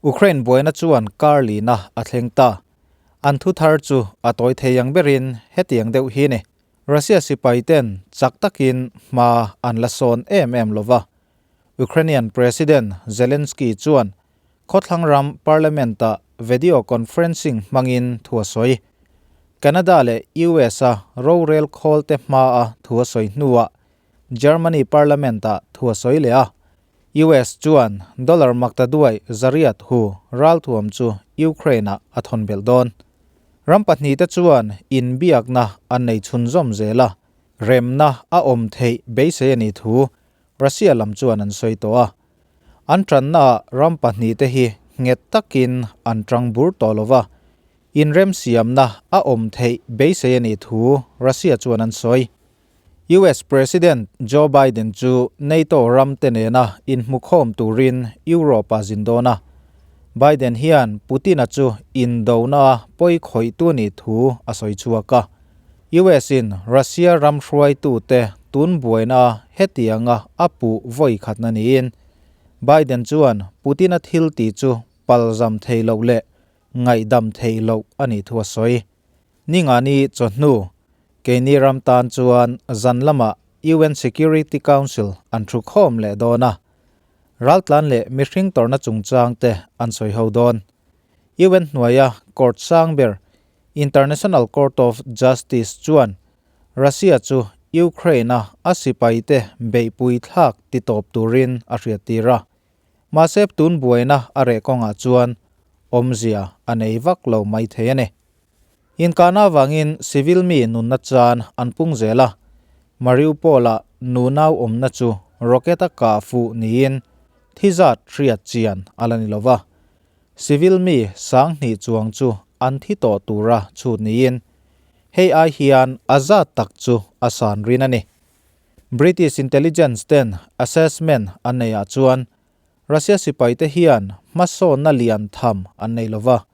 Ukraine buaina chuan kar lina a thleng ta. An thu thar chu a tawi thei ang berin hetiang deuh hi ni. Russia sipai ten chak takin hma an la sawn em em lova. Ukrainian President Zelensky chuan khawthlang ram parliament-ah video conferencing hmangin thu a sawi. Canada leh US-a rorel khawlte hmaa thu a sawi hnuah Germany parliament-ah thu a sawi leh a. US chuan dollar maktaduai zariat hu ralthuam chu Ukraine-ah a thawn belh dawn. Ram pahnihte chuan inbiakna an nei chhunzawm zel a, remna a awm theih beisei a nih thu Russia lam chuan an sawi tawh a. An tannaah ram pahnihte hi nghet takin an tang bur tawh lo va, inremsiamna a awm theih beisei a nih thu Russia chuan an sawi. US President Joe Biden chu NATO ram te nena inhmukhawm turin Europe a zin dawn a. Biden hian Putin-a chu indona pawi khawihtu nih thu a sawi chhuak a. US in Russia ram hruaitute tun buaina hetianga a puh vawi khatna niin Biden chuan Putin-a thil tih chu palzam thei loh leh ngaihdam theih loh a nih thu a sawi. Ningani chawhnu, keini ram tan chuan zan lamah UN Security Council an thu khawm leh dawn a, raltlan leh mihring tawrhna chungchang te an sawi ho dawn. UN hnuaia court sang ber International Court of Justice chuan Russia chu Ukraine-a a sipaite beihpui thlak titawp turin a hriattir a. Mahse tun buaina a reh kawngah chuan awmzia a nei vak lo mai thei a ni. Inkahna avangin civil mi nunna chan an pung zel a, Mariupol-a nunau awmna chu rocket-a kah fuh niin thi zat hriat chian a la ni lo va. Civil mi sanghnih chuang chu an thi tawh tura chhut niin hei ai hian a zat tak chu a san rin a ni. British intelligence ten assessment an neihah chuan Russia sipaite hian hmasawnna lian tham an nei lova,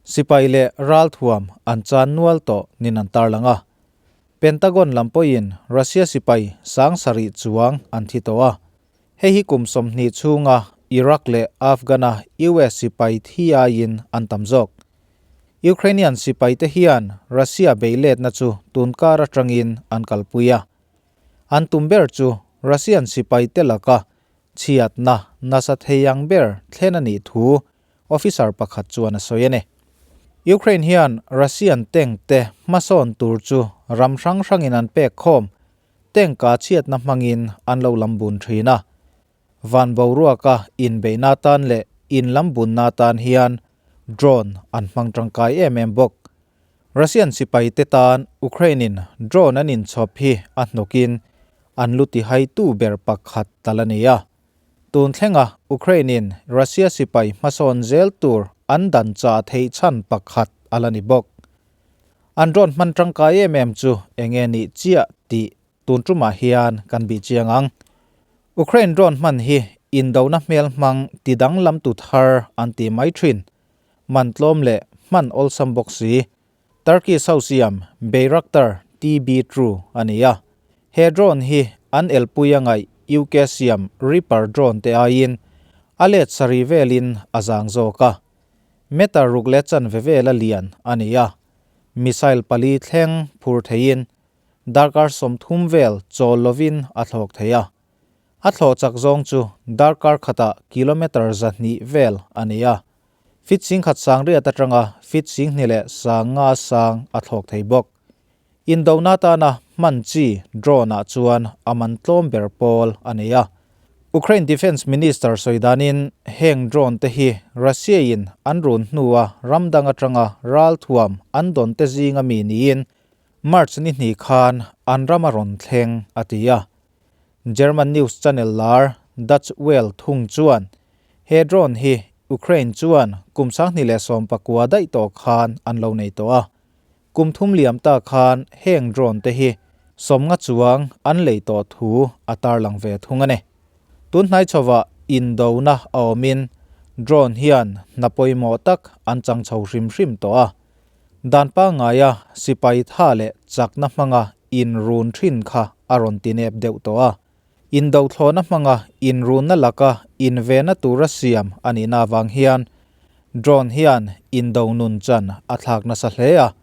sipai leh ralthuam an chan nual tawh nin an tarlang a. Pentagon lam pawhin Russia sipai sang sarih chuang an thi tawh a, hei hi kum 20 chhunga Iraq leh Afghan-a US sipai thi aiin an tam zawk. Ukrainian sipaite hian Russia beiletna chu tunkar atangin an kalpui a. An tum ber chu Russian sipaite laka chhiatna nasa thei ang ber thlen a nih thu officer pakhat chuan a sawi a ni. Ukraine hian Russian tank te hmasawn tur chu ram hrang hrangin an pek khawm, tank a chhiatna hmangin an lo lam bun thin a. Van boruaka inbeihna atan leh inlambunna atan hian drone an hmang tangkai em em bawk. Russian sipaite tan Ukraine-in drone an inchhawp hi a hnawkin an lu tihaitu ber pakhat tal a ni a. Tun thlenga Ukraine-in Russia sipai hmasawn zel tur an dan chah theih chhan pakhat a la ni bawk. An drone hman tangkai em em chu enge nih chiah tih Tun tumah hian kan bih chiang ang. Ukraine drone hman hi indona hmel hmang ti danglam tu thar an ti mai thin. Man tlawm leh hman awlsam bawk si. Turkey Sousiam Bayraktar TB True a ni a. He drone hi an elpui a ngaih UK siam Reaper drone te aiin a let sarih velin a zang zawk a. Meter ruk leh chanve vela lian a ni a. Missile pali thleng phur theiin Darkar 30 vel chawl lovin a thlawk thei a. A thlawh chak zawng chu darkar khatah kilometer 200 vel a ni a. Feet 10,000 sang riat atanga feet 2,000 leh 500 sang a thlawk thei bawk. Indona tana hman chi drone-ah chuan a man tlawm ber pawl a nei a. Ukraine Defence Minister sawi danin heng drone te hi Russia-in an run hnua ram dang atanga ralthuam an dawn te zinga mi niin March ni hnih khan an ram a rawn thleng a ti a. German news channel lar Dutch Welle thung chuan he drone hi Ukraine chuan kum 2019 daih tawh khan an lo nei tawh a. Kum thum liam ta khan heng drone te hi 50 chuang an lei tawh thu a tarlang ve thung a ni. Tun hnai chhovah indona a awmin drone hian hna pawimawh tak an chang chho hrim hrim tawh a. Dan pangngaia sipai tha leh chakna hmanga inrun thin kha a rawn ti nep deuh tawh a. Indothlawhna hmanga inrunna laka invena tura siam a nihna avang hian Drone hian indo nun chan a thlak nasa hle a.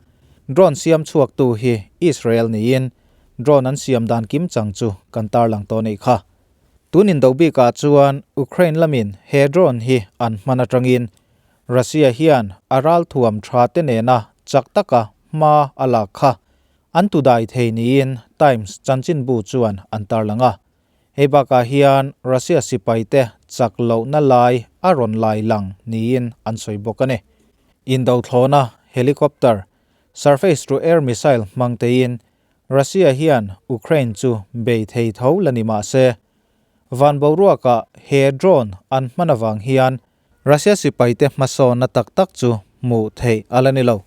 Drone siam chhuaktu hi Israel niin drone an siam dan kim chang chu kan tarlang tawh anih kha. Tun indo bikah chuan Ukraine lamin he drone hi an hman atangin Russia hian a ralthuam tha te nena chak taka hma a lak kha an tudai thei niin Times chanchinbu chuan an tarlang a. Hei bakah hian Russia sipaite chak lohna lai a rawn lai lang niin an sawi bawk a ni. Indo thlawna helicopter, surface to air missile hmang teiin Russia hian Ukraine chu bei thei tho la ni mah se, van boruakah he drone an hman avang hian Russia sipaite hmasawnna tak tak chu hmuh theih a la ni lo.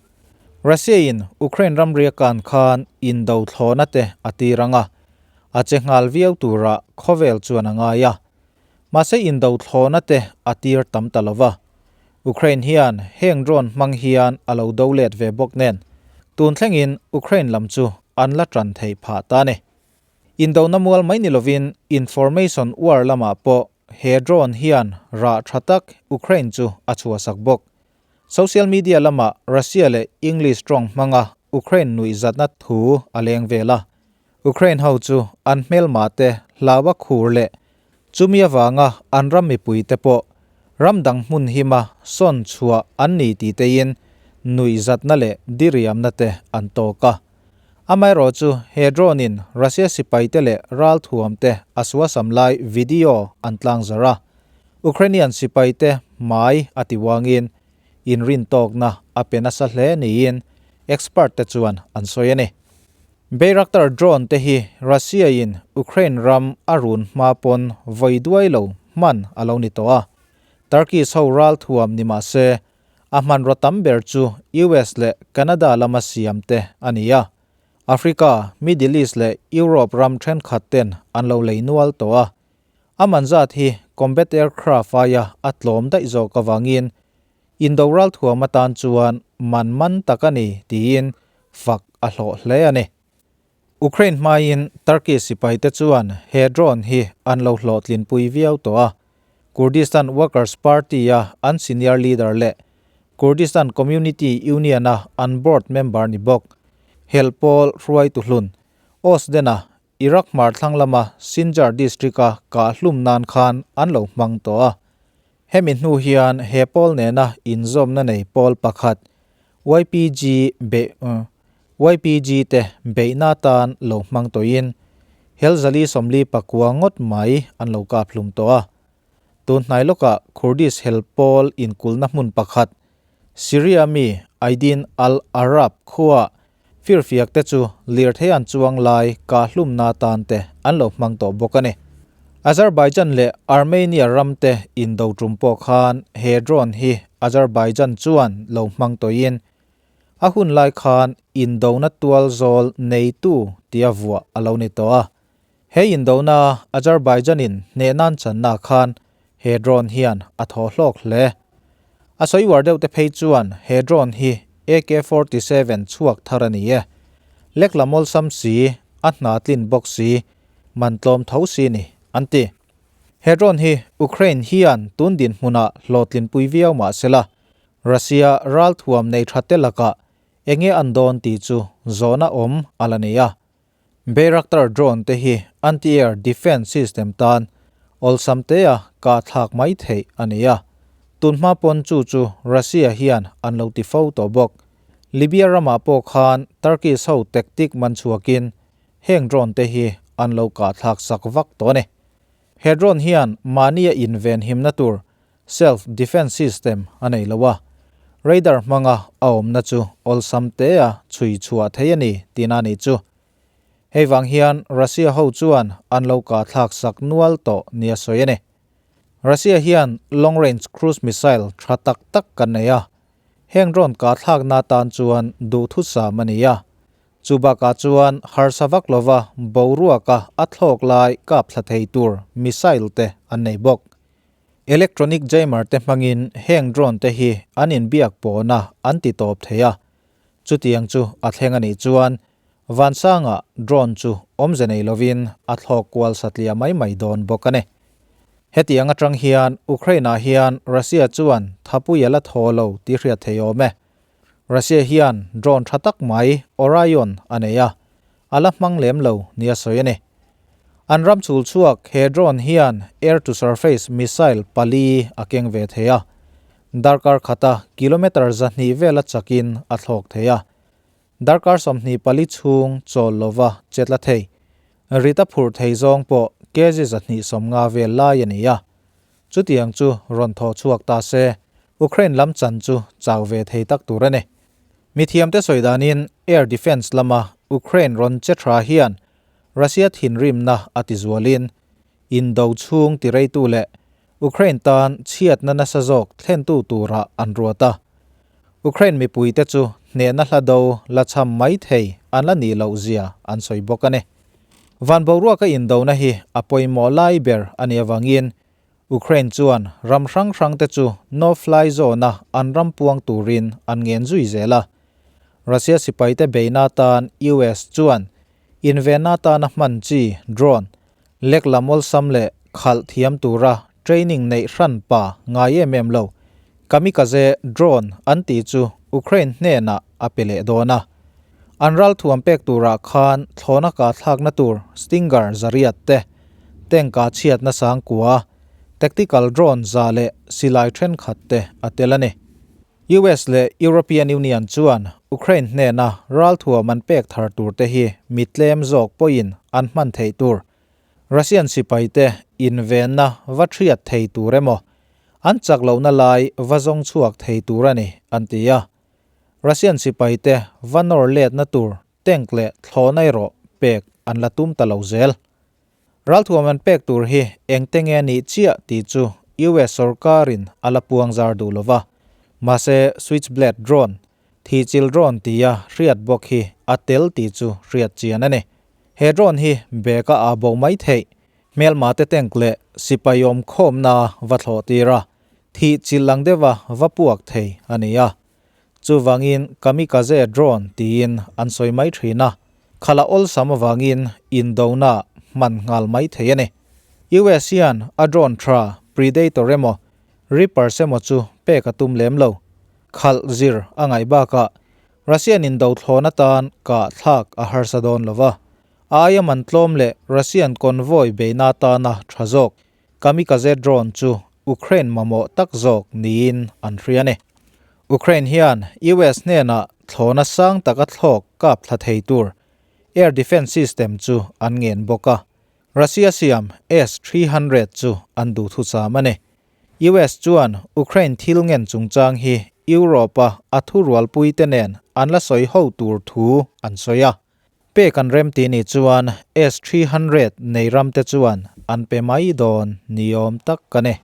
Russia-in Ukraine ramria kan khan indo thlawhna te a tir ang a, a che nghal viau turah khawvel chuan a ngai a. Mahse indo thlawhna te a tir tam ta lo va. Ukraine hian heng drone hmang hian a lo do let ve bawk nen, tun thlengin Ukraine lam chu an la tan theih phah ta a ni. Indona mual mai ni lovin information war lamah pawh he drone hian rah tha tak Ukraine chu a chhuahsak bawk. Social media lamah Russia leh English tawng hmanga Ukraine nuihzatna thu a leng vel a. Ukraine ho chu an hmelma te hlaua khur leh chumi avanga an ram mipui te pawh ram dang hmun hima sawn chhuah an ni tih teiin nuihzatna leh diriamna te an tawk a. Amaherawh chu he drone in Russia sipaite leh ralthuamte a suasam lai video an tlangzarh a, Ukrainian sipaite hmai a ti uangin inrintawkna a pe nasa hle niin expert te chuan an sawi a ni. Bayraktar drone te hi Russia in Ukraine ram a run hma pawn vawi duai lo hman a lo ni tawh a, Turkish ho ralthuam ni mah se A hmanraw tam ber chu US leh Canada lama siam te a ni a. Africa, Middle East leh Europe ram thenkhat ten an lo lei nual tawh a. A man zat hi combat aircraft aia a tlawm daih zawk avangin Indo ralthuam atan chuan man man tak a ni tiin fak a hlawh hle a ni. Ukraine hmaiin Turkey sipaite chuan he drone hi an lo hlawhtlinpui viau tawh a. Kurdistan Workers Party-a an senior leader leh Kurdistan Community Union-a an board member ni bawk, Hel pawl hruaitu hlun, Osden-a Iraq hmar thlang lama Sinjar district-a kah hlum nan khan an lo hmang tawh a. Hemi hnu hian he pawl nena inzawmna nei pawl pakhat, YPG be YPG te beihna atan lo hmang tawhin Helzali 49 ngawt mai an lo kap hlum tawh a. Tun hnai lawkah Kurdish hel pawl inkulhna hmun pakhat, Syria mi Aidin al-Arab khuaah firfiak te chu lirthei an chuang lai kah hlumna atan te an lo hmang tawh bawk a ni. Azerbaijan leh Armenia ram te indo tum pawh khan he drone hi Azerbaijan chuan lo hmang tawhin A hun lai khan indona tual zawl neitu tia vuah a lo ni tawh a. He indona Azerbaijan-in hnehnan channa khan he drone hian a thaw hlawk hle. A sawi uar deuh te phei chuan he drone hi AK-47 chhuak thar a ni e. Lek lam awlsam si, a hna tlin bawk si, man tlawm tho si ni, an ti. He drone hi Ukraine hian tun dinhmunah hlawhtlinpui viau mah sela, Russia ralthuam nei tha te lakah enge an dawn tih chu zawhna awm a la nei a. Bayraktar drone te hi anti-air defence system tan awlsam tea kah thlak mai theih a ni a. Tunhma pawn chu chu Russia hian an lo ti fo tawh bawk. Libya ramah pawh khan Turkish ho tactic man chhuakin heng drone te hi an lo kah thlak sak vak tawh a ni. He drone hian mahnia inven himna tur Self defence system a nei lo a, radar hmanga a awmna chu awlsam tea chhui chhuah thei a ni tihna a nih chu. Hei vang hian Russia ho chuan an lo kah thlak sak nual tawh nia sawi a ni. Russia hian long range cruise missile tha tak tak kan nei a, heng drone kah thlakna atan chuan duhthusam a ni a. Chu bakah chuan harsa vak lova boruaka a thlawk lai kap thla thei tur missile te an nei bawk. Electronic jammer te hmangin heng drone te hi an inbiak pawhna an ti tawp thei a, chutiang chu a thleng a nih chuan Vansanga drone chu awmze nei lovin a thlawk kual satliah mai mai dawn bawk a ni. Hetiang atang hian Ukraine-ah hian Russia chuan thapui a la thaw lo tih hriat thei awm e. Russia hian drone tha tak mai Orion a nei a, a la hmang lem lo nia sawi a ni. An ram chhul chhuak he drone hian air-to-surface missile pali a keng ve thei a, darkar khata kilometre 200 vela chakin a thlawk thei a. Darkar 24 chhung chawl lova chetla thei. Rita phur thei zawng pawh kg 250 vel lai a ni a. Chutiang chu rawn thaw chhuak ta se, Ukraine lam chan chu chau ve thei tak tur a ni. Mithiam te sawi danin air defense lama Ukraine rawn che tha hian Russia thinrimna a ti zualin indo chhung ti reitu leh Ukraine tan chhiatna nasa zawk thlentu tura an ruat a. Ukraine mipui te chu hnehna hla do la cham mai thei an la ni loh zia an sawi bawk a ni. Van boruaka indona hi a pawimawh lai ber a nih avangin Ukraine chuan ram hrang hrang te chu no fly zone a an ram puang turin an ngen zui zel a. Russia sipai te beina tan US chuan invena tana hman chi drone lek lamol sam le khalh thiam tura training nei hran pa ngai em em lo. Kamikaze drone an ti chu Ukraine hnena a pe leh dawn a. An ral thuam pek tura khan thlawna ka thlak na tur Stinger 800 te tank-a chhiat na sang kwa tactical drone za le silai then khat te a tel ani. US le European Union chuan Ukraine hnena ral thuam an pek thar tur te hi mitlem zawk pawhin an hman thei tur. Russian sipai te invenna va thiat thei tur emaw an chak lohna lai va zawng chhuak thei tur ani an ti a. Russian sipai te va nawr let na tur tank le thlawna erawh pek an la tum ta lo zel. Ral thuam an pek tur hi engtenge ni chia ti chu US sarkarin ala puang zar du lova. Mahse switchblade drone thi chil drone tia hriat bawk hi a tel ti chu hriat chian ani. He drone hi beka a bo mai thei hmel ma te tank le sipaiom khawm na va thlo tira thi chil lang dewa va puak thei ani a. Chu wangin kamikaze drone tiin an soi mai thina khala ol sam wangin indona man ngal mai thei ani. US hian a drone thra Predator emaw Reaper semo chu pek a tum lem lo. Khal zir angai baka Russian in do thlawna tan ka thlak a harsa dawn lova. Aia man tlawm le Russian convoy beina tana tha zawk kamikaze drone chu Ukraine mamo tak zawk niin an hriani. Ukraine hian US hnena thlawna sang taka thlawk kap thla thei tur air defense system chu an ngen bawk a. Russia siam S-300 chu an du thu cham ani. US chuan Ukraine thil ngen chungchang hi Europa a thu rualpui te nen an la sawi ho tur thu an sawi a. Pek an rem ti ni chuan S-300 nei ram te chuan an pe mai dawn ni awm tak ka ni.